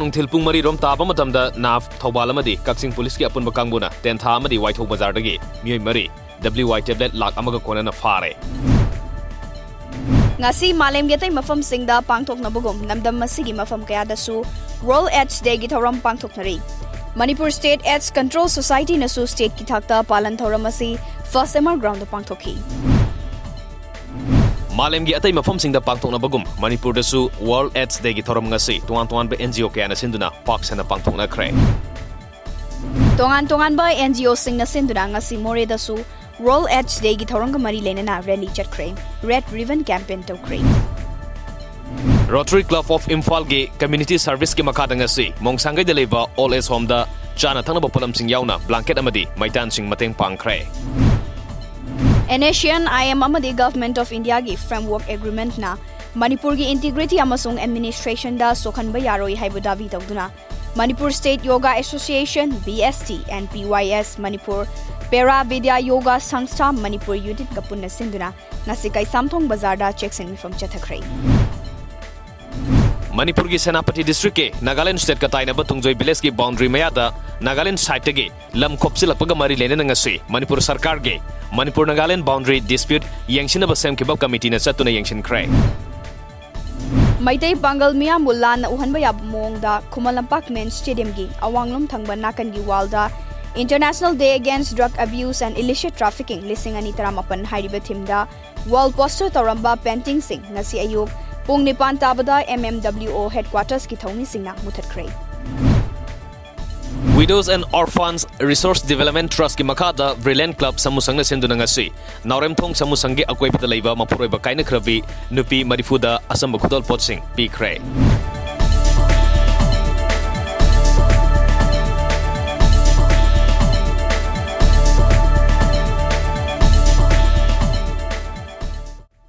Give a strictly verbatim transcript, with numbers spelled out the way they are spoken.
ꯅꯨꯡꯊꯤꯜ ꯄꯨꯡ ꯃꯔꯤ ꯔꯣꯝ ꯇꯥꯕ ꯃꯇꯝꯗ ꯅꯥꯐ, ꯊꯧꯕꯥꯜ ꯑꯃꯗꯤ ꯀꯛꯆꯤꯡ ꯄꯨꯂꯤꯁꯀꯤ ꯑꯄꯨꯟꯕ ꯀꯥꯡꯕꯨꯅ ꯇꯦꯟꯊꯥ ꯑꯃꯗꯤ ꯋꯥꯏꯊꯧ ꯕꯖꯥꯔꯗꯒꯤ ꯃꯤꯑꯣꯏ ꯃꯔꯤ W Y tablet ꯂꯥꯈ ꯑꯃꯒ ꯀꯣꯟꯅꯅ ꯐꯥꯔꯦ꯫ ꯉꯁꯤ ꯃꯥꯂꯦꯝꯒꯤ ꯑꯇꯩ ꯃꯐꯝꯁꯤꯡꯗ ꯄꯥꯡꯊꯣꯛꯅꯕꯒꯨꯝ ꯂꯝꯗꯝ ꯑꯁꯤꯒꯤ ꯃꯐꯝ ꯀꯌꯥꯗꯁꯨ World AIDS Dayꯒꯤ ꯊꯧꯔꯝ ꯄꯥꯡꯊꯣꯛꯅꯔꯤ꯫ ꯃꯅꯤꯄꯨꯔ State AIDS Control Societyꯅꯁꯨ stateꯀꯤ ꯊꯥꯛꯇ ꯄꯥꯂꯟ ꯊꯧꯔꯝ ꯑꯁꯤ First M R groundꯗ ꯄꯥꯡꯊꯣꯛꯈꯤ꯫ ꯃꯥꯂꯦꯝꯒꯤ ꯑꯇꯩ ꯃꯐꯝꯁꯤꯡꯗ ꯄꯥꯡꯊꯣꯛꯅꯕꯒꯨꯝ ꯃꯅꯤꯄꯨꯔꯗꯁꯨ World AIDS Dayꯒꯤ ꯊꯧꯔꯝ ꯉꯁꯤ ꯇꯣꯉꯥꯟ ꯇꯣꯉꯥꯟꯕ N G O ꯀꯌꯥꯅ ꯁꯤꯟꯗꯨꯅ ꯄꯥꯛ ꯁꯟꯅ ꯄꯥꯡꯊꯣꯛꯅꯈ꯭ꯔꯦ꯫ ꯇꯣꯉꯥꯟ ꯇꯣꯉꯥꯟꯕ N G Oꯁꯤꯡꯅ ꯁꯤꯟꯗꯨꯅ ꯉꯁꯤ ꯃꯣꯔꯦꯗꯁꯨ World AIDS Dayꯒꯤ ꯊꯧꯔꯝꯒ ꯃꯔꯤ ꯂꯩꯅꯅ rally ꯆꯠꯈ꯭ꯔꯦ꯫ Red Ribbon Campaign ꯇꯧꯈ꯭ꯔꯦ꯫ Rotary Club of ꯏꯝꯐꯥꯜꯒꯤ Community Serviceꯀꯤ ꯃꯈꯥꯗ ꯉꯁꯤ ꯃꯣꯡꯁꯥꯡꯒꯩꯗ ꯂꯩꯕ Old Age Homeꯗ ꯆꯥꯅ ꯊꯛꯅꯕ ꯄꯣꯠꯂꯝꯁꯤꯡ ꯌꯥꯎꯅ blanket ꯑꯃꯗꯤ ꯃꯩꯇꯥꯟꯁꯤꯡ ꯃꯇꯦꯡ ꯄꯥꯡꯈ꯭ꯔꯦ꯫ N A C N I M ꯑꯃꯗꯤ Government of Indiaꯒꯤ Framework Agreementꯅ ꯃꯅꯤꯄꯨꯔꯒꯤ integrity ꯑꯃꯁꯨꯡ administrationꯗ ꯁꯣꯛꯍꯟꯕ ꯌꯥꯔꯣꯏ ꯍꯥꯏꯕ ꯗꯥꯕꯤ ꯇꯧꯗꯨꯅ Manipur State Yoga Association, B S T, and P Y S Manipur, Para Vidya Yoga Sangstha Manipur unitꯀ ꯄꯨꯟꯅ ꯁꯤꯟꯗꯨꯅ ꯉꯁꯤ ꯀꯩꯁꯥꯝꯊꯣꯡ ꯕꯖꯥꯔꯗ ꯆꯦꯛꯁꯤꯟ ꯃꯤꯐꯝ ꯆꯠꯊꯈ꯭ꯔꯦ꯫ ꯃꯅꯤꯄꯨꯔꯒꯤ ꯁꯦꯅꯥꯄꯇꯤ districtꯀꯤ Nagaland stateꯀ ꯇꯥꯏꯅꯕ ꯇꯨꯡꯖꯣꯏ villageꯀꯤ boundary ꯃꯌꯥꯗ Nagaland sideꯇꯒꯤ ꯂꯝ ꯈꯣꯞꯆꯤꯜꯂꯛꯄꯒ ꯃꯔꯤ ꯂꯩꯅꯅ ꯉꯁꯤ ꯃꯅꯤꯄꯨꯔ ꯁꯔꯀꯥꯔꯒꯤ Manipur Nagaland Boundary Dispute ꯌꯦꯡꯁꯤꯟꯅꯕ ꯁꯦꯝꯈꯤꯕ committeeꯅ ꯆꯠꯇꯨꯅ ꯌꯦꯡꯁꯤꯟꯈ꯭ꯔꯦ꯫ ꯃꯩꯇꯩ ꯄꯥꯡꯒꯜ ꯃꯤꯌꯥꯝꯕꯨ ꯂꯥꯟꯅ ꯎꯍꯟꯕ ꯌꯥꯕ ꯃꯑꯣꯡꯗ ꯈꯨꯃꯟ ꯂꯝꯄꯥꯛ main stadiumꯒꯤ ꯑꯋꯥꯡꯂꯣꯝ ꯊꯪꯕ ꯅꯥꯀꯟꯒꯤ wallꯗ International Day Against Drug Abuse and Illicit Trafficking ꯂꯤꯁꯤꯡ ꯑꯅꯤ ꯇꯔꯥꯃꯥꯄꯟ ꯍꯥꯏꯔꯤꯕ themeꯗ wall poster ꯇꯧꯔꯝꯕ paintingꯁꯤꯡ ꯉꯁꯤ ꯑꯌꯨꯛ ꯄꯨꯡ ꯅꯤꯄꯥꯟ ꯇꯥꯕꯗ M M W O headquartersꯀꯤ ꯊꯧꯃꯤꯁꯤꯡꯅ ꯃꯨꯊꯠꯈ꯭ꯔꯦ꯫ Widows and Orphans Resource Development Trustꯀꯤ ꯃꯈꯥꯗ Brilliant Club ꯁꯃꯨꯁꯪꯅ ꯁꯤꯟꯗꯨꯅ ꯉꯁꯤ ꯅꯥꯎꯔꯦꯝꯊꯣꯡ ꯁꯃꯨꯁꯪꯒꯤ ꯑꯀꯣꯏꯕꯗ ꯂꯩꯕ ꯃꯄꯨꯔꯣꯏꯕ ꯀꯥꯏꯅꯈ꯭ꯔꯕꯤ ꯅꯨꯄꯤ ꯃꯔꯤꯐꯨꯗ ꯑꯆꯝꯕ ꯈꯨꯗꯣꯜꯄꯣꯠꯁꯤꯡ ꯄꯤꯈ꯭ꯔꯦ꯫